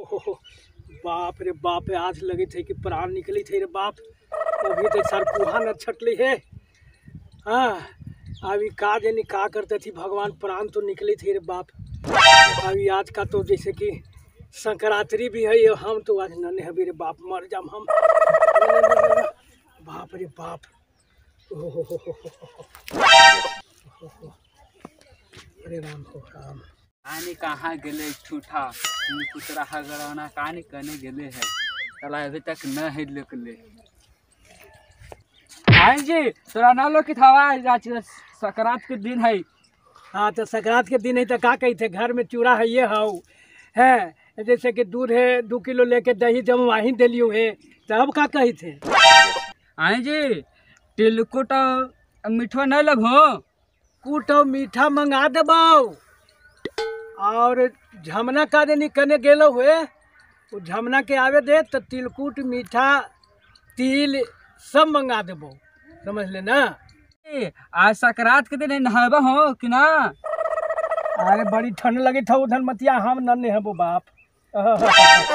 ओहो बाप रे बाप, आज लगे थे कि प्राण निकली थे रे बाप। अभी तक सर कुहा न छटली है। हाँ अभी का जानी का करते थी भगवान, प्राण तो निकली थी रे बाप। अभी आज का तो जैसे कि संक्रांति भी है, ये हम तो आज न हबी रे बाप, मर जाम हम। बाप रे बाप। ओहो अरे राम हो राम। आने कहाँ गेले ठूठा कुतरा हगड़ाना काने कने गेले है, साला अभी तक न है लोकले। आई जी तोरा ना लोकी था आज सकरात के दिन है। हाँ तो सकरात के दिन है तो का कही थे, घर में चूड़ा है ये how है, जैसे कि दूध है 2 किलो लेके दही जब वहीं दिलियो है तब का कही थे। आई जी तिलकुट मीठो न लगो, कूट मीठा मंगा देबो। और झमना का देनी कने गेलो हुए, वो झमना के आवे दे तो तिलकुट मीठा तिल सब मंगा देबो, समझ ले ना। आज सकरात के दिन नहाबा हो कि ना? अरे बड़ी ठंड लगी था उधर मतिया, हम न नहबो बाप।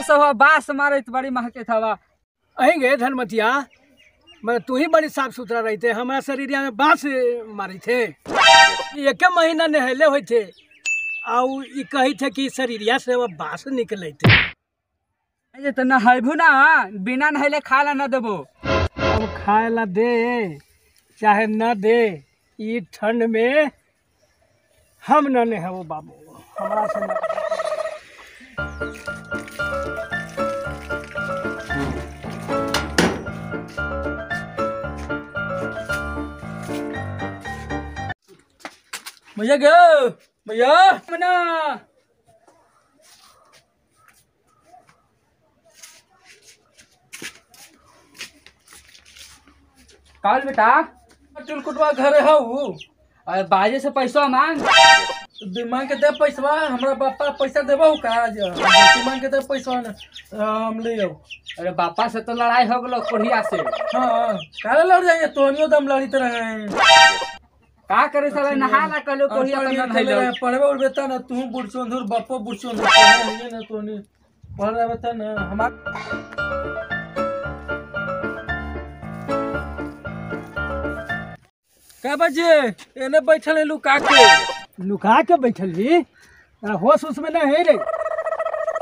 सब बास मारे बड़ी महके था अहीं धनमतिया, मैं तू ही बड़ी साफ सुथरा रहते, हमारा शरीर में बांस मारे थे। एक महीना नहले हुए थे और कही थे कि शरीरिया से वह बांस निकले थे। तो नहेबू ना, बिना नहले खा ला न देबो। अब खाए ला दे चाहे न दे, ये ठंड में हम न नहबो बाबू, हमारा से न। भैया गयो भैया मना काल बेटा तिलकुटवा घरे हऊ। अरे बाजे से पैसा मांग, मांग के दे पैसा, हमरा बापा पैसा देबो का आज? तू मांग के दे पैसा ना हम ले आओ। अरे बापा से तो लड़ाई हो गलो कोढ़िया से। हां काहे लड़ जाइए, तोनियो दम लड़ित रहे। का करे साला नहा ला कहलो कोढ़िया त न नहलो। पढ़बे उड़बे त ना, तू बुढ़चोंधुर बापो बुढ़चोंधुर पढ़े ना, तोनी पढ़ रहे त ना हमार। का बजे एने बैठल है लुका के? लुका के बैठल ही होश उस में न है रे,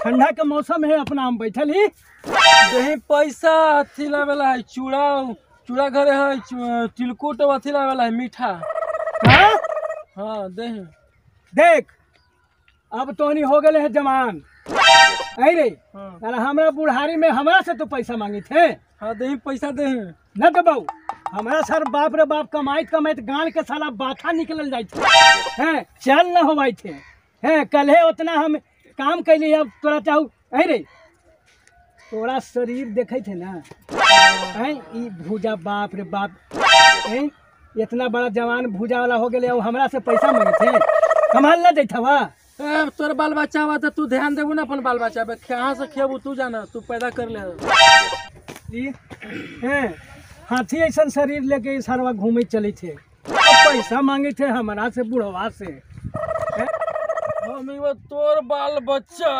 ठंडा के मौसम है, अपना हम बैठल ही। दही पैसा अथी लावेला है, चूड़ा चूड़ा घरे है, तिलकुट अथी लावेला है मीठा। हाँ हाँ दही। देख अब तोहनी हो गए है जवान अरे रे। हाँ। हमरा बुढ़ारी में हमरा से तो पैसा मांगी थे। हाँ दही पैसा दही न देबो हमरा सर। बाप रे बाप कमाइत कमाइत गान के साला बाथा निकल जाए थे, हैं चल न होवाई थे, हैं कल है उतना हम काम कैली, अब तोरा चाहू अरे तोरा शरीर देखे थे ना, हैं ई भूजा बाप रे बाप, हैं इतना बड़ा जवान भूजा वाला हो गए, हमरा से पैसा मांगे थे, कमाल न देता वा। तोर बाल बच्चा हुआ तो तू ध्यान देबू ना अपन बाल बच्चा पे, कहाँ से खेबू तू जाना, तू पैदा कर ले। हैं हाथी ऐसा शरीर लेके सरवा घूमे चले थे, पैसा मांगे थे हमारा से बुढ़वा से। हम तोर बाल बच्चा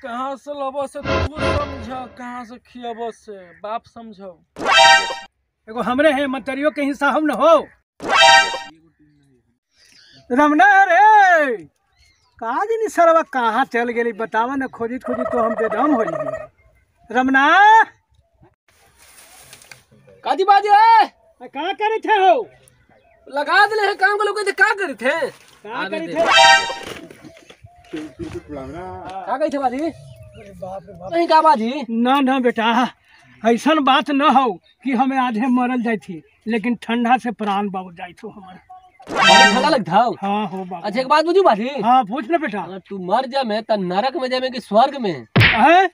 कहाँ से लबो से तू समझ, कहाँ से खियाबो से बाप समझो। एगो हमरे है मतरियो के हिस्सा हम न हो। रमना रे कहा दिन सरवा कहाँ चल गेली बतावा न, खोजित खोजित तो हम बेदम हो गए। रमना काजी बाजी है का करे थे हो? लगा दिले है काम को लोग का करे थे, का करे थे? का कही थे बाजी? अरे बाप रे बाप। नहीं का बाजी? ना ना बेटा ऐसा बात न हो कि हमें आधे मरल जाई थी, लेकिन ठंडा से प्राण बाबू जाई थो हमारे। ठंडा लगता हो? हाँ हो बाबू। अच्छा एक बात पूछूं बाजी? हाँ पूछ ना बेटा। अगर तू मर जामे त नरक में जामे कि स्वर्ग में? हैं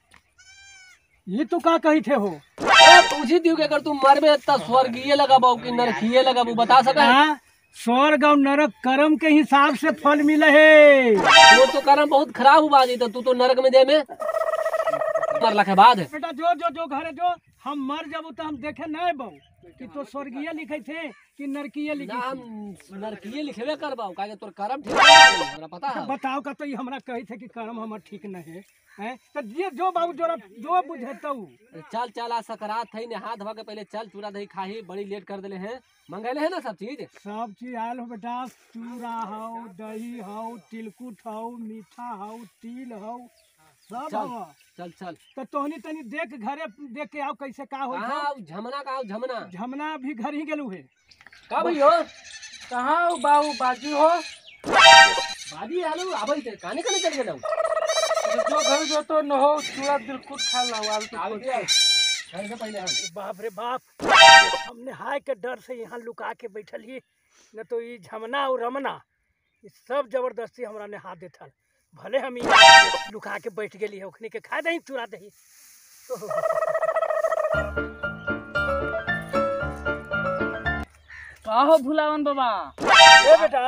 ये तो का कही थे हो? पूछी थी कि अगर तू मरबे त स्वर्गीय लगाबो कि नरकीय लगाबो, बता सका है? स्वर्ग और नरक कर्म के हिसाब से फल मिले है। वो तो कर्म बहुत खराब हुआ जी, तो तू तो नरक में जामे मरला के बाद। बेटा जो जो जो घरे जो हम मर जाबो तो हम देखे नहीं बहु कि तो स्वर्गीय लिखे थे कि नरकीय लिखे? हम नरकीय लिखबे करबाऊ, काहे तोर कर्म ठीक नहीं हमरा पता है। बताओ का तो ये हमरा कही थे कि कर्म हमर ठीक नहीं है। हैं तो ये जो बाबू जोरा जो बुझेतौ। चल चल आ सकरात है ने हाथ धोवा के पहले चल चूड़ा दही खाही, बड़ी लेट कर देले हैं। मंगैले है ना सब चीज? सब चीज आयल हो बेटा, चूड़ा हो, दही हो, तिलकुट हो, मीठा हो, तिल हो, सब हो। चल चल तो तोहनी तनी देख घरे देख के आओ कैसे का हो। हां झमना का आओ, झमना झमना भी घर ही गेलू है का भइयो? कहां हो बाबू बाजी हो? बाजी आलू आबै ते काने काने चल गेलौ। जो घर जो तो न हो चूड़ा तिलकुट खा लाओ आलू तो घर से पहले हम। बाप रे बाप, हमने हाय के डर से यहाँ लुका के बैठल ही न तो ये झमना और रमना ये सब जबरदस्ती हमरा ने हाथ देथल। भले हम यहाँ लुका के बैठ गेली है, ओखनी के खा दही चूड़ा दही। का हो भुलावन बाबा? ए बेटा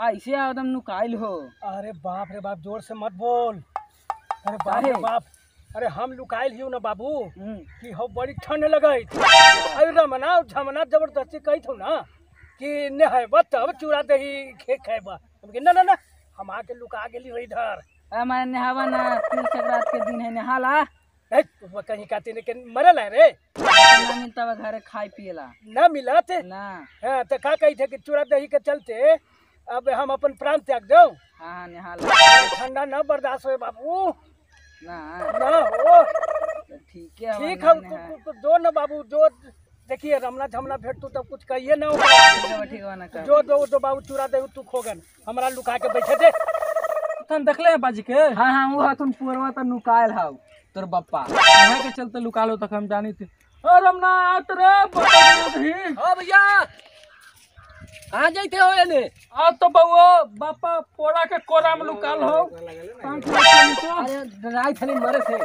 ऐसे एकदम नुकाइल हो। अरे बाप रे बाप, जोर से मत बोल। अरे बाप रे बाप, अरे हम लुकाइल ही ना बाबू कि हो बड़ी ठंड लगई। अरे रमना और झमना जबरदस्ती कही थो ना कि ने है तब चूड़ा दही खे खेबा। ना ना ना हम आके लुका गेली रही इधर। हमारे नहावा ना, तिल संक्रांत के दिन है नहाला। ए कहीं काते ने के मरल है रे ना मिलता बा घरे खाए पिएला ना मिलत ना। हां तो का कही थे कि चूड़ा दही के चलते अब हम अपन प्राण त्याग दो। हां नहाला ठंडा ना बर्दाश्त होए बाबू ना ना हो। ठीक है ठीक है तू जो ना बाबू जो देखिए रमना झमना भेट तू तब कुछ कहिए ना। ठीक है ना जो दो तो बाबू चूड़ा दे तू खोगन हमरा लुका के बैठे थे। तुम देखले हैं बाजी के? हां हां वो तुम पुरवा त नुकायल हाउ तोर बप्पा वहां के चलते लुकालो तक हम जानी थे। ओ रमना आत रे बता दही। हां भैया कहां जाइते हो एने? आ तो बउआ बापा पोड़ा के कोरा में लुकाल हो। अरे डराई थली मरे थे।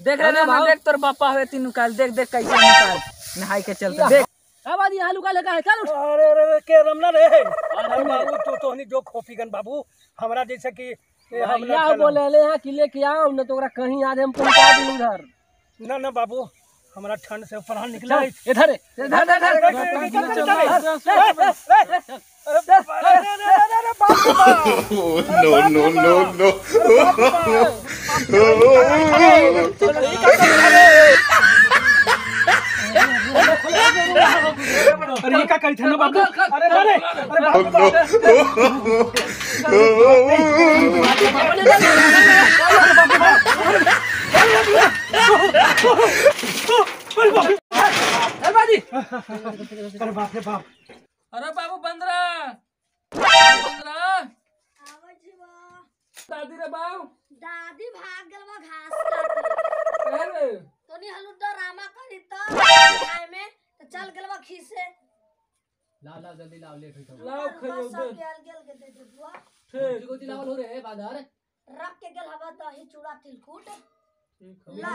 देख रे ना देख तोर बापा होए तीन नुकाल, देख देख कैसे निकाल नहाई के चलते देख। का बाजी यहां लुका लगा है? चल उठ। अरे अरे के रमना रे। अरे बाबू तो तोहनी जो खोफीगन बाबू हमरा जैसे कि हम ना बोले ले यहां कि लेके आओ न तो ओकरा कहीं आज हम पहुंचा दी उधर। ना ना बाबू हमरा ठंड से प्राण निकला। इधर इधर इधर। No no no no. अरे ये का करी थे ना बाबू? अरे अरे अरे बाबू अरे बाप रे बाप। अरे बाबू बंदरा बंदरा दादी रे बाबू दादी भाग गेल बा घास काटे। अरे तोनी हलु डरामा करी त खाए में त चल गेल बा खीसे। ला ला जल्दी लाओ लेट होई। लाओ खइयो सब गेल गेल के दे दे बुआ। ठीक गोती लावल हो रे बाजार रख के गेल हवा दही चूड़ा तिलकुट। ठीक ला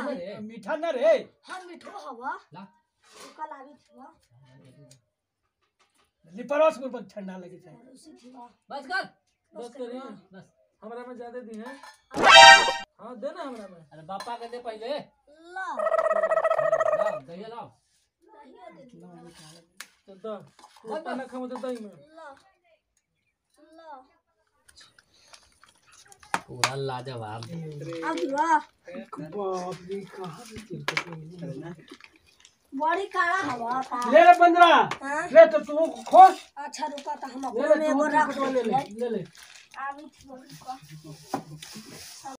मीठा न रे। हां मीठो हवा ला कल आबी थवा लिपरस गुरबक ठंडा लगे छै। बस कर बस करी बस हमरा में ज्यादा दी है। हां दे ना हमरा में। अरे बापा के दे पहले। ला ला दही लाओ दही दे तो द तू ना खाओ तो दही में। ला ला पूरा लाजवाब। अब वाह बाप रे कहां से तिलकुट बड़ी काला हवा का। ले रे बंदरा ले तो तू खोस। अच्छा रुका त हम अपने में एगो रख ले ले आबी थी रुका।